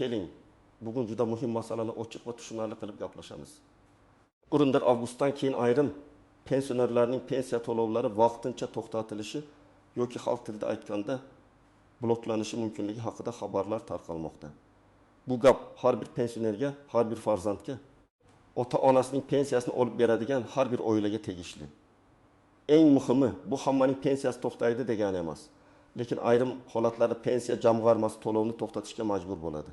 Keling, bugun juda muhim masalani ochiq va tushunarli qilib gaplashamiz. 14 avgustdan keyin ayrim pensionerlarning pensiya to'lovlari vaqtincha to'xtatilishi yoki xalq tilida aytganda bloklanishi mumkinligi haqida xabarlar tarqalmoqda. Bu gap har bir pensionerga, har bir farzandga, ota-onasining pensiyasini olib beradigan har bir oilaga tegishli. Eng muhimi, bu hammaning pensiyasi to'xtaydi degani emas. Lekin ayrim holatlarda pensiya jamg'armasi to'lovni to'xtatishga majbur bo'ladi.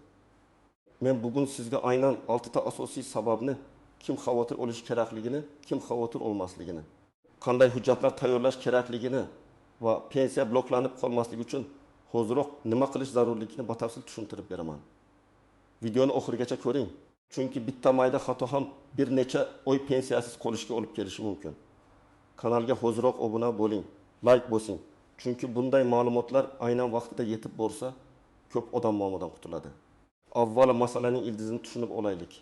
Men bugun sizga aynan 6 ta asosiy sababni, kim xavotir olishi kerakligini, kim xavotir olmasligini, qanday hujjatlar tayyorlash kerakligini va pensiya bloklanib qolmasligi uchun hoziroq nima qilish zarurligini batafsil tushuntirib beraman. Videoni oxirigacha ko'ring, chunki bitta mayda xato ham bir necha oy pensiyasiz qolishga olib kelishi mumkin. Kanalga hoziroq obuna bo'ling, like bosing, chunki bunday ma'lumotlar aynan vaqtida yetib borsa, ko'p odam muammodan qutuladi. Avvalo masalaning ildizini tushunib olaylik.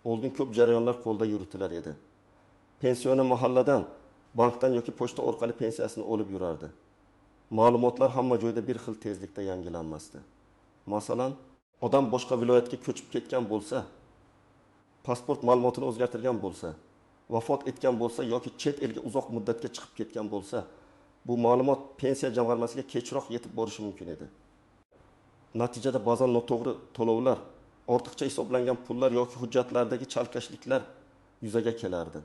Oldin ko'p jarayonlar qo'lda yuritilar edi. Pensioner mahalladan, bankdan yoki pochta orqali pensiyasini olib yurardi. Ma'lumotlar hamma joyda bir xil tezlikda yangilanmasdi. Masalan, odam boshqa viloyatga ko'chib ketgan bo'lsa, pasport ma'lumotini o'zgartirgan bo'lsa, vafot etgan bo'lsa yoki chet elga uzoq muddatga chiqib ketgan bo'lsa, bu ma'lumot pensiya jamg'armasiga kechroq yetib borishi mumkin edi. Natijada ba'zan noto'g'ri to'lovlar, ortiqcha hisoblangan pullar yoki hujjatlardagi chalkashliklar yuzaga kelardi.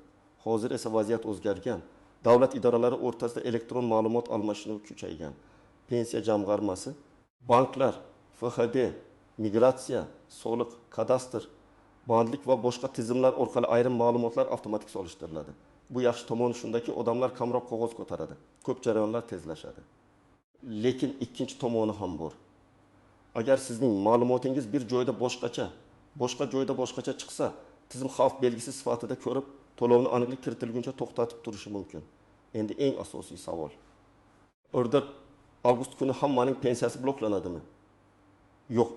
Hozir esa vaziyat o'zgargan. Davlat idoralari o'rtasida elektron ma'lumot almashinuvi kuchaygan. Pensiya jamg'armasi, banklar, FHD, migratsiya, soliq, kadastr, bandlik va boshqa tizimlar orqali ayrim ma'lumotlar avtomatik solishtiriladi. Bu yaxshi tomoni shundaki, odamlar kamroq qog'oz ko'taradi, ko'p jarayonlar tezlashadi. Lekin ikkinchi tomoni ham bor. Agar sizning ma'lumotingiz bir joyda boshqacha, boshqa joyda boshqacha chiqsa, tizim xavf belgisi sifatida ko'rib, to'lovni aniqlik kiritilguncha to'xtatib turishi mumkin. Endi eng asosiy savol. 14 avgust kuni hammaning pensiyasi bloklanadimi? Yo'q,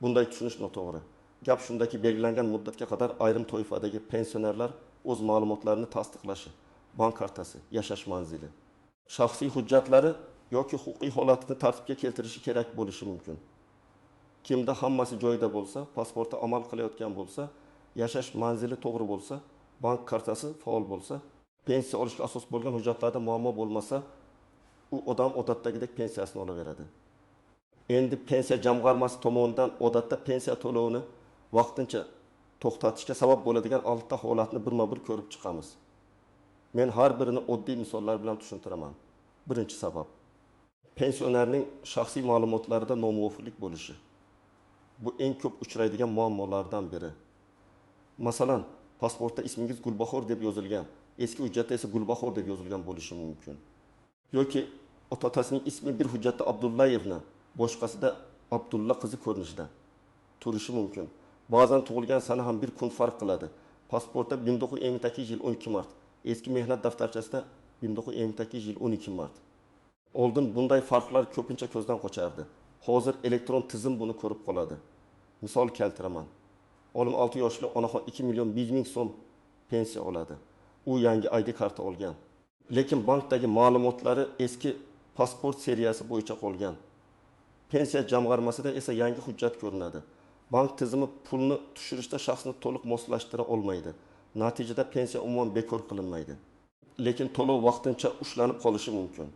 bunday tushunish noto'g'ri. Gap shundaki, belgilangan muddatga qadar ayrim toifadagi pensionerlar o'z ma'lumotlarini tasdiqlashi, bank kartasi, yashash manzili, shaxsiy hujjatlari yoki huquqiy holatini tartibga keltirishi kerak bo'lishi mumkin. Kimda hammasi joyida bo'lsa, pasporti amal qilayotgan bo'lsa, yashash manzili to'g'ri bo'lsa, bank kartasi faol bo'lsa, pensiya olishga asos bo'lgan hujjatlarda muammo bo'lmasa, u odam odatdagidek pensiyasini olaveradi. Endi pensiya jamg'armasi tomonidan odatda pensiya to'lovini vaqtincha to'xtatishga sabab bo'ladigan 6 ta holatni birma-bir ko'rib chiqamiz. Men har birini oddiy misollar bilan tushuntiraman. Birinchi sabab: pensionerning shaxsiy ma'lumotlarida nomuvofiqlik bo'lishi. Bu eng ko'p uchraydigan muammolardan biri. Masalan, pasportda ismingiz Gulbahor deb yozilgan, eski hujjatda esa Gulbahor deb yozilgan bo'lishi mumkin. Yoki ota-otasining ismi bir hujjatda Abdullayevna, boshqasida Abdulla qizi ko'rinishida turishi mumkin. Ba'zan tug'ilgan sana ham bir kun farq qiladi. Pasportda 1958 yil 12 mart, eski mehnat daftarchasida 1958 yil 12 mart. Oldin bunday farqlar ko'pincha ko'zdan qochardi. Hozir elektron tizim buni ko'rib qoladi. Misol keltiraman. 66 yoshli onaxon 2 million 1 ming so'm pensiya oladi. U yangi ID karta olgan. Lekin bankdagi ma'lumotlari eski pasport seriyasi bo'yicha qolgan. Pensiya jamg'armasida esa yangi hujjat ko'rinadi. Bank tizimi pulni tushirishda shaxsni to'liq moslashtira olmaydi. Natijada pensiya umuman bekor qilinmaydi. Lekin to'lov vaqtincha ushlanib qolishi mumkin.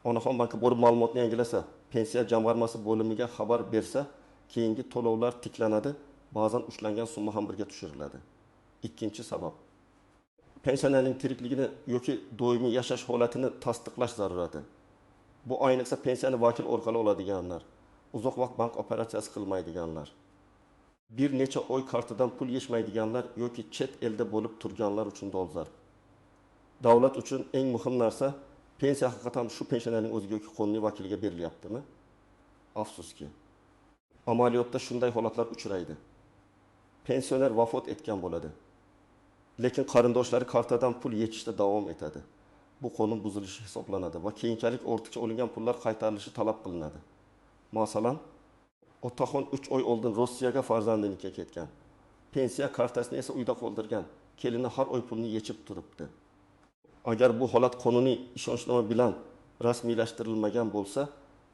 Onaxon bankka borib ma'lumotni yangilasa, pensiya jamg'armasi bo'limiga xabar bersa, keyingi to'lovlar tiklanadi, ba'zan ushlangan summa ham birga tushiriladi. Ikkinchi sabab: pensionerning tirikligini yoki doimiy yashash holatini tasdiqlash zarurati. Bu ayniqsa pensiyani vakil orqali oladiganlar, uzoq vaqt bank operatsiyasi qilmaydiganlar, bir necha oy kartadan pul yechmaydiganlar yoki chet elda bo'lib turganlar uchun dolzarb. Davlat uchun eng muhim narsa, pensiya haqiqatan shu pensionerning o'ziga yoki qonuniy vakiliga berilyaptimi? Afsuski, amaliyotda shunday holatlar uchraydi. Pensioner vafot etgan bo'ladi, lekin qarindoshlari kartadan pul yechishda davom etadi. Bu qonun buzilishi hisoblanadi va keyinchalik ortiqcha olingan pullar qaytarilishi talab qilinadi. Masalan, otaxon 3 oy oldin Rossiyaga farzandinikiga ketgan. Pensiya kartasini esa uyda qoldirgan. Kelini har oy pulni yechib turibdi. Agar bu holat qonuniy ishonchnoma bilan rasmiylashtirilmagan bo'lsa,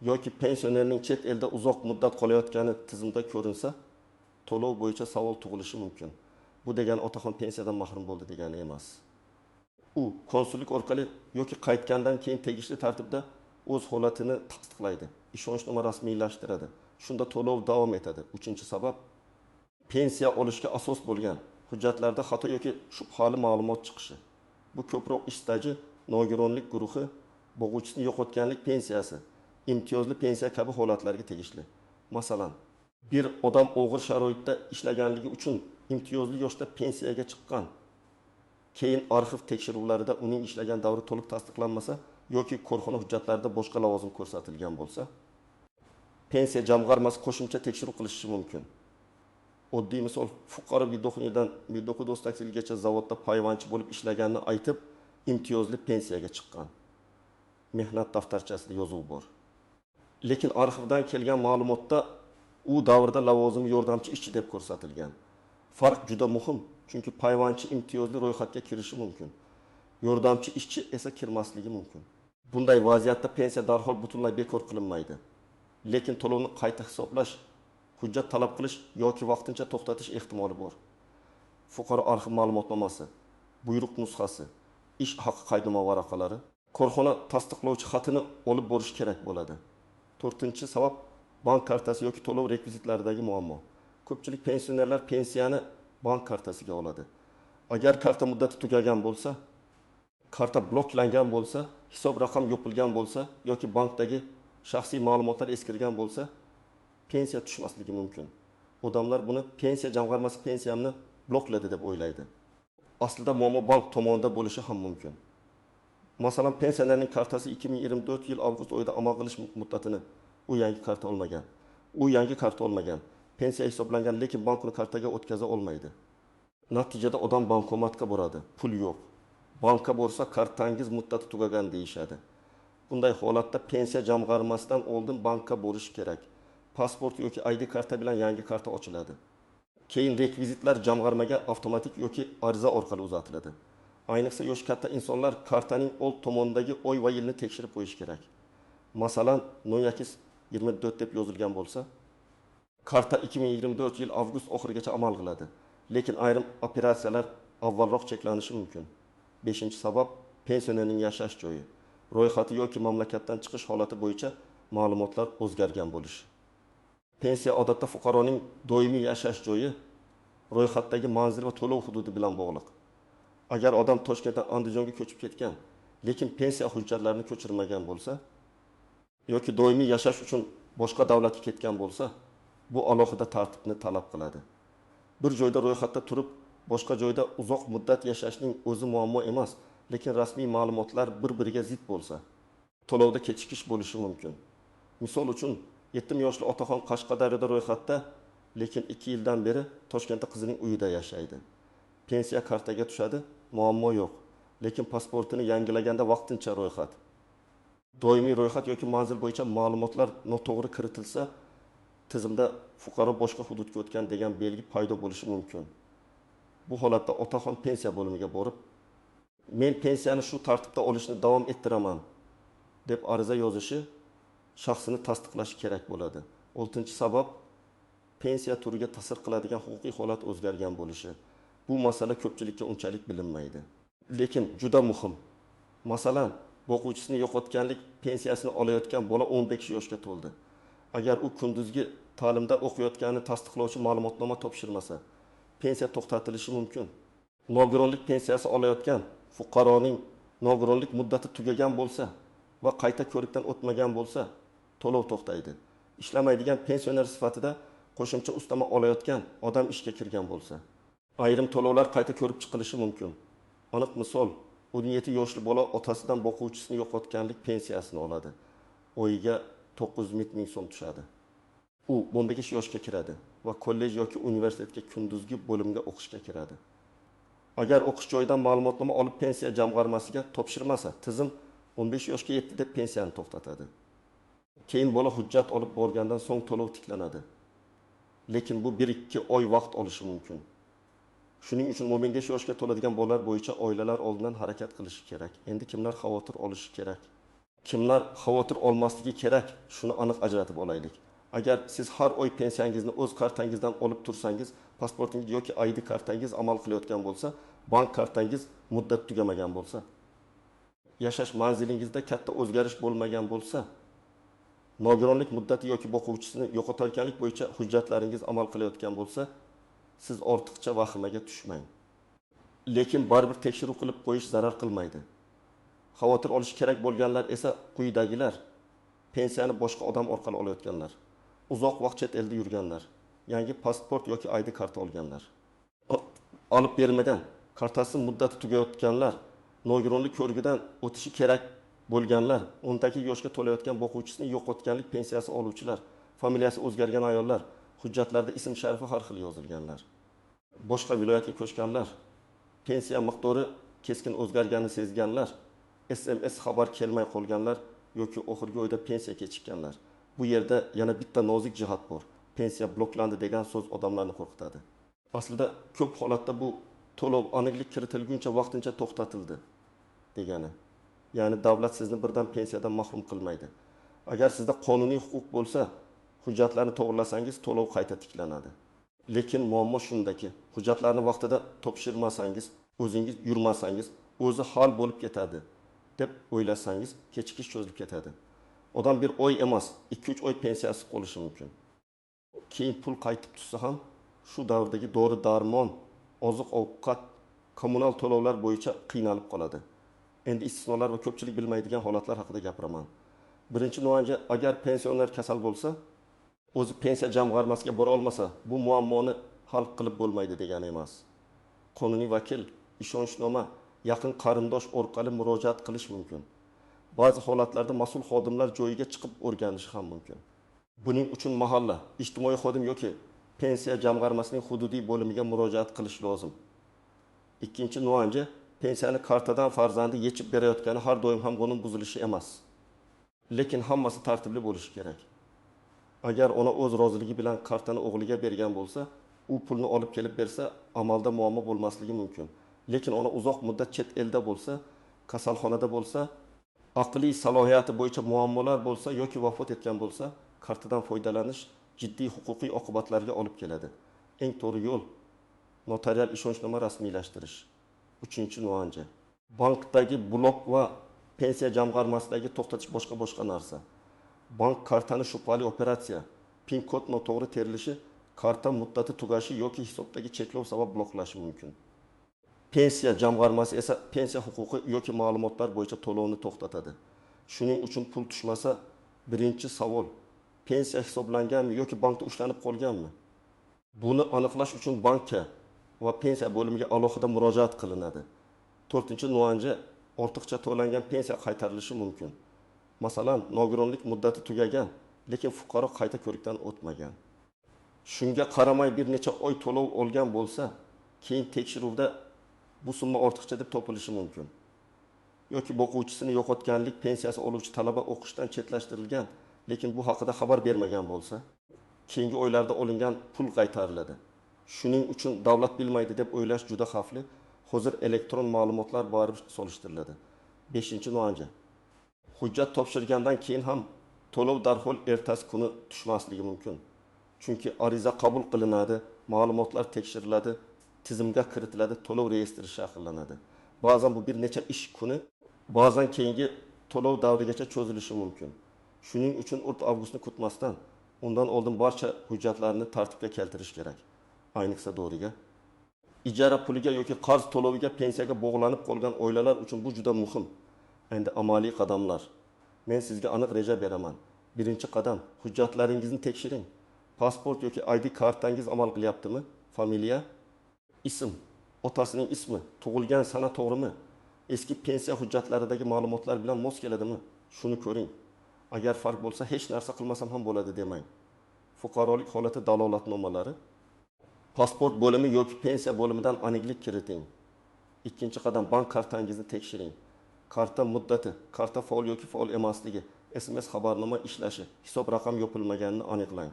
yoki pensionerning chet elda uzoq muddat qolayotgani tizimda ko'rinsa, to'lov bo'yicha savol tug'ilishi mumkin. Bu degani otaxon pensiyadan mahrum bo'ldi degani emas. U konsullik orqali yoki qaytgandan keyin tegishli tartibda o'z holatini tasdiqlaydi, ishonchnoma rasmiylashtiradi. Shunda to'lov davom etadi. Uchinchi sabab, pensiya olishga asos bo'lgan hujjatlarda xato yoki shubhali ma'lumot chiqishi. Bu ko'proq ish staji, nogironlik guruhi, bo'g'uvchisini yo'qotganlik pensiyasi, imtiyozli pensiya kabi holatlarga tegishli. Masalan, bir odam og'ir sharoitda ishlaganligi uchun imtiyozli yoshda pensiyaga chiqqan. Keyin arxiv tekshiruvlarida uning ishlagan davri to'liq tasdiqlanmasa yoki korxona hujjatlarida boshqa lavozim ko'rsatilgan bo'lsa, pensiya jamg'armasi qo'shimcha tekshiruv qilishi mumkin. Oddiy misol, fuqaro 1900-dan 1998-yilgacha zavodda payvandchi bo'lib ishlaganini aytib, imtiyozli pensiyaga chiqqan. Mehnat daftarchasida yozuv bor. Lekin arxivdan kelgan ma'lumotda u davrda lavozimi yordamchi ishchi deb ko'rsatilgan. Farq juda muhim, chunki payvandchi imtiyozli ro'yxatga kirishi mumkin. Yordamchi ishchi esa kirmasligi mumkin. Bunday vaziyatda pensiya darhol butunlay bekor qilinmaydi. Lekin to'lovni qayta hisoblash, hujjat talab qilish yoki vaqtincha to'xtatish ehtimoli bor. Fuqaro arxiv ma'lumotnomasi, buyruq nusxasi, ish haqi qaydnoma varaqalari, korxona tasdiqlovchi xatini olib borish kerak bo'ladi. To'rtinchi sabab, bank kartasi yoki to'lov rekvizitlaridagi muammo. Ko'pchilik pensionerlar pensiyani bank kartasiga oladi. Agar karta muddati tugagan bo'lsa, karta bloklangan bo'lsa, hisob raqam yopilgan bo'lsa yoki bankdagi shaxsiy ma'lumotlar eskirgan bo'lsa, pensiya tushmasligi mumkin. Odamlar buni pensiya jamg'armasi pensiyamni blokladi deb o'ylaydi. Aslida muammo bank tomonidan bo'lishi ham mumkin. Masalan, pensionerning kartasi 2024 yil avgust oyida amal qilish muddatini u yangi karta olmagan. U yangi karta olmagan. Pensiya hisoblangan, lekin bank uni kartaga o'tkaza olmaydi. Natijada odam bankomatga boradi, pul yo'q. Bankka borsa kartangiz muddati tugagan deyishadi. Bunday holatda pensiya jamg'armasidan oldin bankka borish kerak. Pasport yoki ID karta bilan yangi karta ochiladi. Keyin rekvizitlar jamg'armaga avtomatik yoki ariza orqali uzatiladi. Ayniqsa yoshi katta insonlar kartaning old tomonidagi oy va yilni tekshirib qo'yish kerak. Masalan, 0824 deb yozilgan bo'lsa, karta 2024 yil avgust oxirigacha amal qiladi. Lekin ayrim operatsiyalar avvalroq cheklanishi mumkin. 5. Sabab, pensionerning yashash joyi, ro'yxati yoki mamlakatdan chiqish holati bo'yicha ma'lumotlar o'zgargan bo'lishi. Pensiya odatda fuqaroning doimiy yashash joyi, ro'yxatdagi manzil va to'lov hududi bilan bog'liq. Agar odam Toshkentdan Andijonga ko'chib ketgan, lekin pensiya hujjatlarini ko'chirmagan bo'lsa yoki doimiy yashash uchun boshqa davlatga ketgan bo'lsa, bu alohida tartibni talab qiladi. Bir joyda ro'yxatda turib, boshqa joyda uzoq muddat yashashning o'zi muammo emas, lekin rasmiy ma'lumotlar bir-biriga zid bo'lsa, to'lovda kechikish bo'lishi mumkin. Misol uchun, 7 yoshli otaxon Qashqadaryoda ro'yxatda, lekin 2 yildan beri Toshkentda qizining uyida yashaydi. Pensiya kartaga tushadi, muammo yo'q. Lekin pasportini yangilaganda vaqtincha ro'yxat, doimiy ro'yxat yoki manzil bo'yicha ma'lumotlar noto'g'ri kiritilsa, tizimda fuqaro boshqa hududga o'tgan degan belgi paydo bo'lishi mumkin. Bu holatda otaxon pensiya bo'limiga borib, men pensiyani shu tartibda olishni davom ettiraman deb ariza yozishi, shaxsini tasdiqlashi kerak bo'ladi. 6-sabab, pensiya turiga ta'sir qiladigan huquqiy holat o'zgargan bo'lishi. Bu masala ko'pchilikka unchalik bilinmaydi, lekin juda muhim. Masalan, boquvchisini yo'qotganlik pensiyasini olayotgan bola 15 yoshga to'ldi. Agar u kunduzgi ta'limda o'qiyotganini tasdiqlovchi ma'lumotnoma topshirmasa, pensiya to'xtatilishi mumkin. Nogironlik pensiyasi olayotgan fuqaroning nogironlik muddati tugagan bo'lsa va qayta ko'rikdan o'tmagan bo'lsa, to'lov to'xtaydi. Ishlamaydigan pensioner sifatida qo'shimcha ustama olayotgan odam ishga kirgan bo'lsa, ayrim to'lovlar qayta ko'rib chiqilishi mumkin. Aniq misol, 17 yoshli bola otasidan boquvchisini yo'qotganlik pensiyasini oladi. Oyiga 900 ming so'm tushadi. U 15 yoshga kiradi va kollej yoki universitetga kunduzgi bo'limga o'qishga kiradi. Agar o'qish joyidan ma'lumotnoma olib pensiya jamg'armasiga topshirmasa, tizim 15 yoshga yetdi deb pensiyani to'xtatadi. Keyin bola hujjat olib borgandan so'ng to'lov tiklanadi. Lekin bu 1-2 oy vaqt olishi mumkin. Shuning uchun 15 yoshga to'ladigan bolalar bo'yicha oilalar oldindan harakat qilishi kerak. Endi kimlar xavotir olishi kerak? Kimlar xavotir olmasligi kerak, shuni aniq ajratib olaylik. Agar siz har oy pensiyangizni o'z kartangizdan olib tursangiz, pasportingiz yoki ID kartangiz amal qilayotgan bo'lsa, bank kartangiz muddat tugamagan bo'lsa, yashash manzilingizda katta o'zgarish bo'lmagan bo'lsa, nogironlik muddati yoki boquvchisini yo'qotayotganlik bo'yicha hujjatlaringiz amal qilayotgan bo'lsa, siz ortiqcha vahimaga tushmang. Lekin baribir tekshiruv qilib qo'yish zarar qilmaydi. Xavotir olish kerak bo'lganlar esa quyidagilar: pensiyani boshqa odam orqali olayotganlar, uzoq vaqt chet elda yurganlar, yangi pasport yoki ID karta olganlar, olib bermagan, kartasi muddati tugayotganlar, nogironlik ko'rigidan o'tishi kerak bo'lganlar, 18 yoshga to'layotgan boquvchisini yo'qotganlik pensiyasi oluvchilar, familiyasi o'zgargan ayollar, hujjatlarda ism sharifi har xil yozilganlar, boshqa viloyatga ko'chganlar, pensiya miqdori keskin o'zgarganini sezganlar, SMS xabar kelmay qolganlar yoki oxirgi oyda pensiya kechikkanlar. Bu yerda yana bitta nozik jihat bor. Pensiya bloklandi degan so'z odamlarni qo'rqitadi. Aslida ko'p holatda bu to'lov aniqlik kiritilguncha vaqtincha to'xtatildi degani. Ya'ni davlat sizni birdan pensiyadan mahrum qilmaydi. Agar sizda qonuniy huquq bo'lsa, hujjatlarni to'g'rilasangiz to'lov qayta tiklanadi. Lekin muammo shundaki, hujjatlarni vaqtida topshirmasangiz, o'zingiz yurmasangiz, o'zi hal bo'lib ketadi deb o'ylasangiz, kechikish cho'zilib ketadi. Odam bir oy emas, 2-3 oy pensiyasiz qolishi mumkin. Keyin pul qaytib tushsa ham shu davrdagi dori-darmon, oziq-ovqat, kommunal to'lovlar bo'yicha qiynalib qoladi. Endi istisnolar va ko'pchilik bilmaydigan holatlar haqida gapiraman. Birinchi nuanja, agar pensioner kasal bo'lsa, o'zi pensiya jamg'armasiga bora olmasa, bu muammoni hal qilib bo'lmaydi degani emas. Qonuniy vakil, ishonchnoma, yaqin qarindosh orqali murojaat qilish mumkin. Ba'zi holatlarda mas'ul xodimlar joyiga chiqib o'rganishi ham mumkin. Buning uchun mahalla, ijtimoiy xodim yoki pensiya jamg'armasining hududiy bo'limiga murojaat qilish lozim. Ikkinchi nuanja, pensiyani kartadan farzandi yechib berayotgani har doim ham qonun buzilishi emas. Lekin hammasi tartibli bo'lishi kerak. Agar ona o'z roziligi bilan kartani o'g'liga bergan bo'lsa, u pulni olib kelib bersa, amalda muammo bo'lmasligi mumkin. Lekin ona uzoq muddat chet elda bo'lsa, kasalxonada bo'lsa, aqliy salohiyati bo'yicha muammolar bo'lsa yoki vafot etgan bo'lsa, kartadan foydalanish jiddiy huquqiy oqibatlarga olib keladi. Eng to'g'ri yo'l notarial ishonchnoma rasmiylashtirish. Uchinchi nuanja, bankdagi blok va pensiya jamg'armasidagi to'xtatish boshqa narsa. Bank kartani shubhali operatsiya, pin kod noto'g'ri terilishi, karta muddati tugashi yoki hisobdagi cheklov sabab bloklashi mumkin. Pensiya jamg'armasi esa pensiya huquqi yoki ma'lumotlar bo'yicha to'lovni to'xtatadi. Shuning uchun pul tushmasa, birinchi savol: pensiya hisoblanganmi yoki bankda ushlanib qolganmi? Buni aniqlash uchun bankka va pensiya bo'limiga alohida murojaat qilinadi. To'rtinchi nuanja, ortiqcha to'langan pensiya qaytarilishi mumkin. Masalan, nogironlik muddati tugagan, lekin fuqaro qayta ko'rikdan o'tmagan. Shunga qaramay bir necha oy to'lov olgan bo'lsa, keyin tekshiruvda bu summa ortiqcha deb topilishi mumkin. Yoki boquvchisini yo'qotganlik pensiyasi oluvchi talaba o'qishdan chetlashtirilgan, lekin bu haqida xabar bermagan bo'lsa, keyingi oylarda olingan pul qaytariladi. Shuning uchun davlat bilmaydi deb o'ylash juda xavfli. Hozir elektron ma'lumotlar baribir solishtiriladi. 5-nuanja. Hujjat topshirgandan keyin ham to'lov darhol ertasi kuni tushmasligi mumkin. Chunki ariza qabul qilinadi, ma'lumotlar tekshiriladi, tizimga kiritiladi, to'lov reyestri shakllanadi. Ba'zan bu bir necha ish kuni, ba'zan keyingi to'lov davrigacha cho'zilishi mumkin. Shuning uchun 4 avgustni kutmasdan, undan oldin barcha hujjatlarni tartibga keltirish kerak. Ayniqsa doriga, ijara puliga yoki qarz to'loviga, pensiyaga bog'lanib qolgan oilalar uchun bu juda muhim. Endi amaliy qadamlar. Men sizga aniq reja beraman. Birinchi qadam: hujjatlaringizni tekshiring. Pasport yoki ID kartangiz amal qilyaptimi? Familiya, ism, otasining ismi, tug'ilgan sana to'g'rimi? Eski pensiya hujjatlaridagi ma'lumotlar bilan mos keladimi? Shuni ko'ring. Agar farq bo'lsa, hech narsa qilmasam ham bo'ladi demang. Fuqarolik holati dalolatnomalari, pasport bo'limi yoki pensiya bo'limidan aniqlik kiriting. Ikkinchi qadam: bank kartangizni tekshiring. Karta muddati, karta faol yoki faol emasligi, SMS xabarnoma ishlashi, hisob raqam yopilmaganini aniqlang.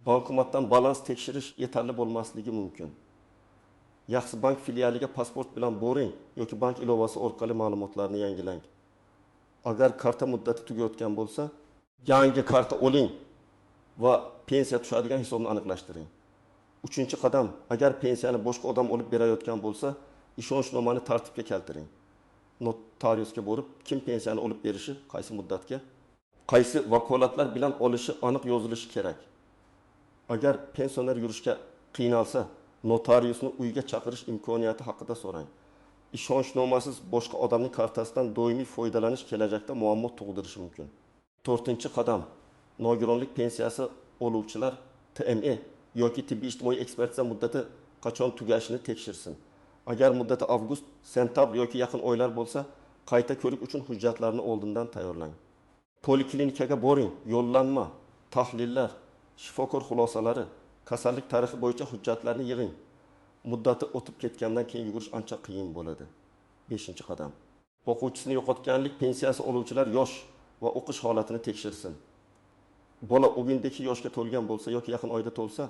Bankomatdan balans tekshirish yetarli bo'lmasligi mumkin. Yaxshisi bank filialiga pasport bilan boring yoki bank ilovasi orqali ma'lumotlarni yangilang. Agar karta muddati tugayotgan bo'lsa, yangi karta oling va pensiya tushadigan hisobni aniqlashtiring. Uchinchi qadam: agar pensiyani boshqa odam olib berayotgan bo'lsa, ishonchnomani tartibga keltiring. Notariusga borib, kim pensiyani olib berishi, qaysi muddatga, qaysi vakolatlar bilan olishi aniq yozilishi kerak. Agar pensioner yurishga qiynalsa, notariusni uyga chaqirish imkoniyati haqida so'rang. Ishonchnomasiz boshqa odamning kartasidan doimiy foydalanish kelajakda muammo tug'dirishi mumkin. To'rtinchi qadam: nogironlik pensiyasi oluvchilar TME yoki tibbiy ijtimoiy ekspertiza muddati qachon tugashini tekshirsin. Agar muddati avgust, sentabr yoki yaqin oylar bo'lsa, qayta ko'rik uchun hujjatlarni oldindan tayyorlang. Poliklinikaga boring, yo'llanma, tahlillar, shifokor xulosalari, kasallik tarixi bo'yicha hujjatlarni yig'ing. Muddati o'tib ketgandan keyin yugurish ancha qiyin bo'ladi. Beshinchi qadam: boquvchisini yo'qotganlik pensiyasi oluvchilar yosh va o'qish holatini tekshirsin. Bola 12 yoshga to'lgan bo'lsa yoki yaqin oyda to'lsa,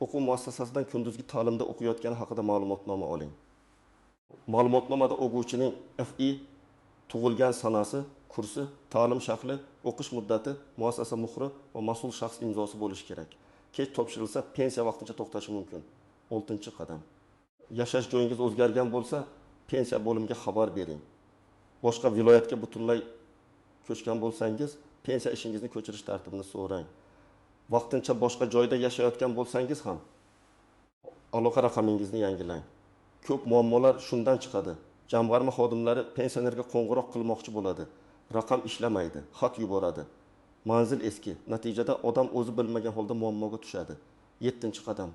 o'quv muassasasidan kunduzgi ta'limda o'qiyotgani haqida ma'lumotnoma oling. Ma'lumotnomada o'quvchining FI, tug'ilgan sanasi, kursi, ta'lim shakli, o'qish muddati, muassasa muhri va mas'ul shaxs imzosi bo'lishi kerak. Kech topshirilsa, pensiya vaqtincha to'xtashi mumkin. Oltinchi qadam: yashash joyingiz o'zgargan bo'lsa, pensiya bo'limiga xabar bering. Boshqa viloyatga butunlay ko'chgan bo'lsangiz, pensiya ishingizni ko'chirish tartibini so'rang. Vaqtincha boshqa joyda yashayotgan bo'lsangiz ham aloqa raqamingizni yangilang. Ko'p muammolar shundan chiqadi. Jamg'arma xodimlari pensionerga qo'ng'iroq qilmoqchi bo'ladi. Raqam ishlamaydi, xat yuboradi. Manzil eski. Natijada odam o'zi bilmagan holda muammoga tushadi. Yettinchi qadam: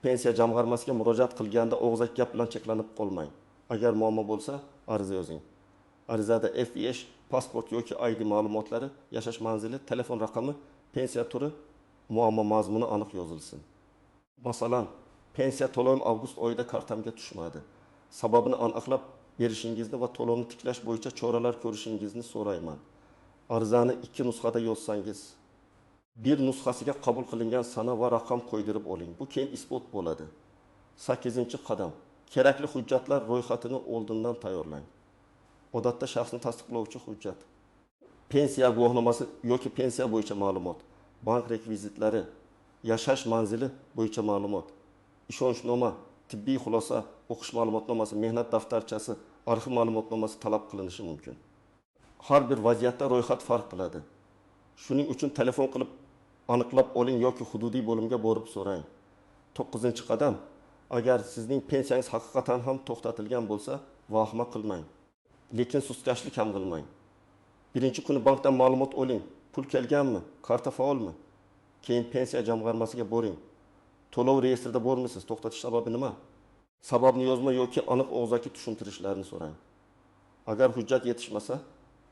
pensiya jamg'armasiga murojaat qilganda og'zaki gap bilan cheklanib qolmang. Agar muammo bo'lsa, ariza yozing. Arizada FIH, pasport yoki ID ma'lumotlari, yashash manzili, telefon raqami, pensiya turi, muammo mazmuni aniq yozilsin. Masalan, pensiya to'lovim avgust oyida kartamga tushmadi. Sababini aniqlab berishingizni va to'lovni tiklash bo'yicha choralar ko'rishingizni so'rayman. Arizani 2 nusxada yozsangiz, bir nusxasiga qabul qilingan sana va raqam qo'ydirib oling. Bu keyin isbot bo'ladi. 8-qadam. Kerakli hujjatlar ro'yxatini oldindan tayyorlang. Odatda shaxsni tasdiqlovchi hujjat, pensiya guvohnomasi yoki pensiya bo'yicha ma'lumot, bank rekvizitlari, yashash manzili bo'yicha ma'lumot, ishonchnoma, tibbiy xulosa, o'qish ma'lumotnomasi, mehnat daftarchasi, arxiv ma'lumotnomasi talab qilinishi mumkin. Har bir vaziyatda ro'yxat farq qiladi. Shuning uchun telefon qilib aniqlab oling yoki hududiy bo'limga borib so'rang. 9-qadam. Agar sizning pensiyangiz haqiqatan ham to'xtatilgan bo'lsa, vahima qilmang. Lekin sustkashlik ham qilmang. Birinchi kuni bankdan ma'lumot oling. Pul kelganmi? Karta faolmi? Keyin pensiya jamg'armasiga boring. To'lov reyestrida bormisiz? To'xtatish sababi nima? Sababni yozma yoki aniq og'zaki tushuntirishlarni so'rang. Agar hujjat yetishmasa,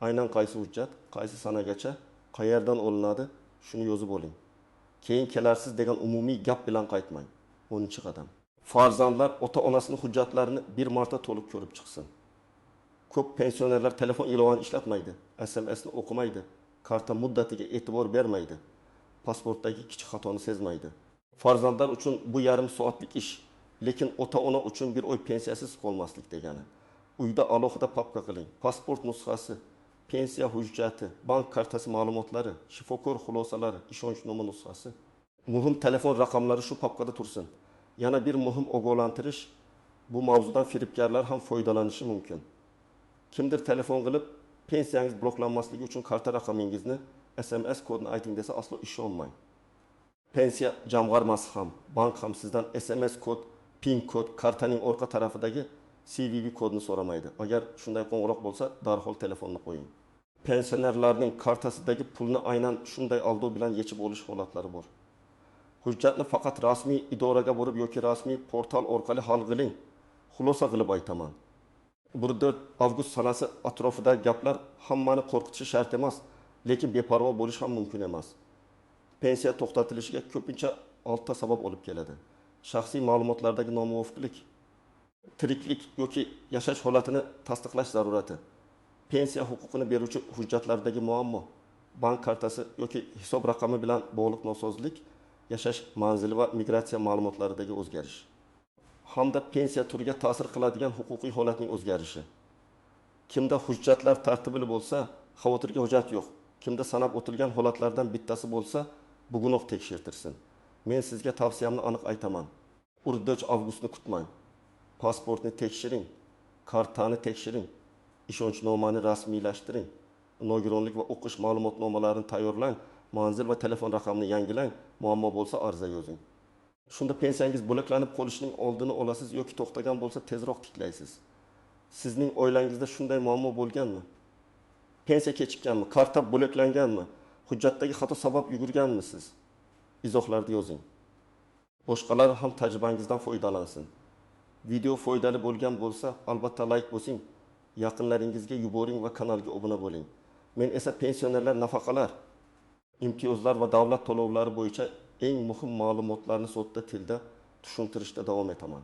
aynan qaysi hujjat, qaysi sanagacha, qayerdan olinadi, shuni yozib oling. Keyin kelarsiz degan umumiy gap bilan qaytmang. 10-qadam. Farzandlar ota-onasining hujjatlarini bir marta to'liq ko'rib chiqsin. Ko'p pensionerlar telefon ilovani ishlatmaydi, SMSni o'qimaydi, karta muddatiga e'tibor bermaydi, pasportdagi kichik xatoni sezmaydi. Farzandlar uchun bu yarim soatlik ish, lekin ota-ona uchun bir oy pensiyasiz qolmaslik degani. Uyda alohida papka qiling. Pasport nusxasi, pensiya hujjati, bank kartasi ma'lumotlari, shifokor xulosalari, ishonchnoma nusxasi. Muhim telefon raqamlari shu papkada tursin. Yana bir muhim ogohlantirish, bu mavzudan firibgarlar ham foydalanishi mumkin. Kimdir telefon qilib, pensiyangiz bloklanmasligi uchun karta raqamingizni, SMS kodini ayting desa, aslo ishonmang. Pensiya jamg'armasi ham, bank ham sizdan SMS kod, PIN kod, kartaning orqa tarafidagi CVV kodini so'ramaydi. Agar shunday qo'ng'iroq bo'lsa, darhol telefonni qo'ying. Pensionerlarning kartasidagi pulni aynan shunday aldov bilan yechib olish holatlari bor. Hujjatni faqat rasmiy idoraga borib yoki rasmiy portal orqali hal qiling. Xulosa qilib aytaman. 4 avgust sanasi atrofidagi gaplar hammani qo'rqitishi shart emas, lekin beparvo bo'lish ham mumkin emas. Pensiya to'xtatilishiga ko'pincha 6 ta sabab olib keladi. Shaxsiy ma'lumotlardagi nomuvofiqlik, tiriklik yoki yashash holatini tasdiqlash zarurati, pensiya huquqini beruvchi hujjatlardagi muammo, bank kartasi yoki hisob raqami bilan bog'liq nosozlik, yashash manzili va migratsiya ma'lumotlaridagi o'zgarish hamda pensiya turiga ta'sir qiladigan huquqiy holatning o'zgarishi. Kimda hujjatlar tartibli bo'lsa, Xavotirga hojat yo'q. Kimda sanab o'tilgan holatlardan bittasi bo'lsa, bugunoq tekshirtirsin. Men sizga tavsiyamni aniq aytaman. 4 avgustni kutmang. Pasportni tekshiring, kartani tekshiring, ishonchnomani rasmiylashtiring, nogironlik va o'qish ma'lumotnomalarini tayyorlang, manzil va telefon raqamini yangilang, muammo bo'lsa ariza yozing. Shunda pensiyangiz bo'laklanib qolishining oldini olasiz yoki to'xtagan bo'lsa tezroq tiklaysiz. Sizning oilangizda shunday muammo bo'lganmi? Pensiya kechikkanmi? Karta bo'laklanganmi? Hujjatdagi xato sabab yugurganmisiz? Izohlarda yozing. Boshqalar ham tajribangizdan foydalansin. Video foydali bo'lgan bo'lsa, albatta layk bosing, yaqinlaringizga yuboring va kanalga obuna bo'ling. Men esa pensionerlar nafaqalar, imtiyozlar va davlat to'lovlari bo'yicha eng muhim ma'lumotlarni sodda tilda tushuntirishda davom etaman.